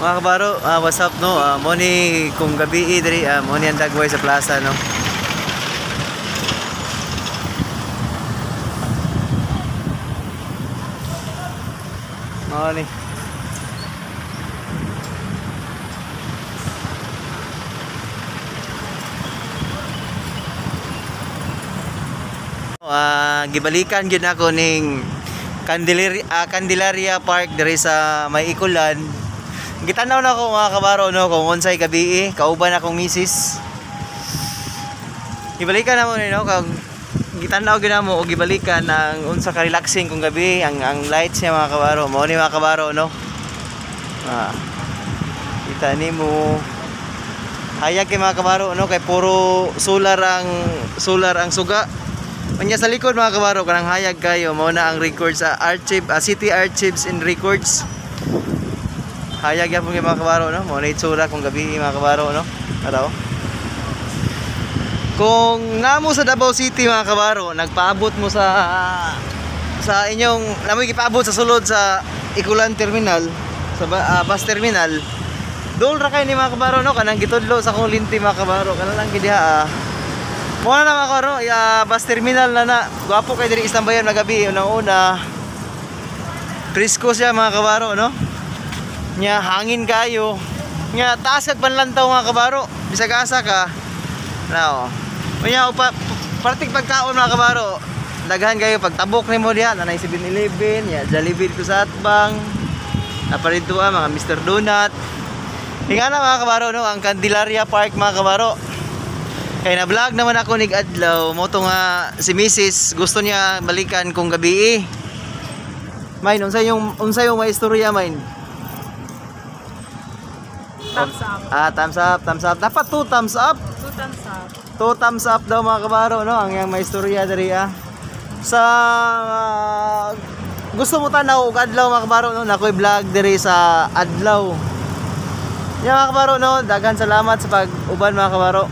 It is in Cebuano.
Mga kabaro, what's up, no? Mo ni kung gabi diri, mo ni ang dagway sa plaza, no. Mo ni. Gibalikan gyud nako ning Candelaria Park diri sa may Ikulan. Gitanaw na ko, mga kabaro, no, kung unsay gabi, kauban akong misis. Gibalikan na mo ni, no, kag gitanaw gyud mo og gibalikan ang unsa ka relaxing kung gabi ang lights niya, mga kabaro. Mao ni, mga kabaro, no. Kita nimo hayag kay, mga kabaro, no, kay puro solar ang suga. Unya sa likod, mga kabaro, kanang hayag kayo, mao na ang records sa archive, City Archives and Records. Hayag yapon kay, mga kabaro, no. Mao na itsura kung gabi, mga kabaro, no. Araw. Kung namo sa Davao City, mga kabaro, nagpaabot mo sa inyong namoy gipaabot sa sulod sa Ikulan Terminal, sa bus terminal. Dol ra kay ni, mga kabaro, no, kanang gitudlo sa akong linti, mga kabaro, kanang lang gid diha. Mo na, mga kabaro, ya, bus terminal na na. Gwapo kay diri istambayan magabi unang-una. Presko siya, mga kabaro, no. Nya hangin kayo. Nya taas kag panlantaw, mga kabaro. Bisag asa ka. Now, unya upa parting pagkaon, mga kabaro. Daghan kayo pagtabok nimo diha, nanay 7-Eleven, ya Jollibee ko sa atbang. Naparito mga Mr. Donut. Hinga na, mga kabaro, no, ang Candelaria Park, mga kabaro. Kay na vlog naman ako nig adlaw, mo to nga si Mrs. gusto niya balikan kung gabi. Main, unsa yung may istorya, main? Thumbs up. Ah, thumbs up, thumbs up. Dapat two thumbs up. Two thumbs up. Two thumbs up daw, mga kabaro, no, ang yang may istorya diri ah. Sa gusto mo tanaw og adlaw, mga kabaro, no, nakoy vlog diri sa adlaw. Ya, mga kabaro, no, daghan salamat sa pag-uban, mga kabaro.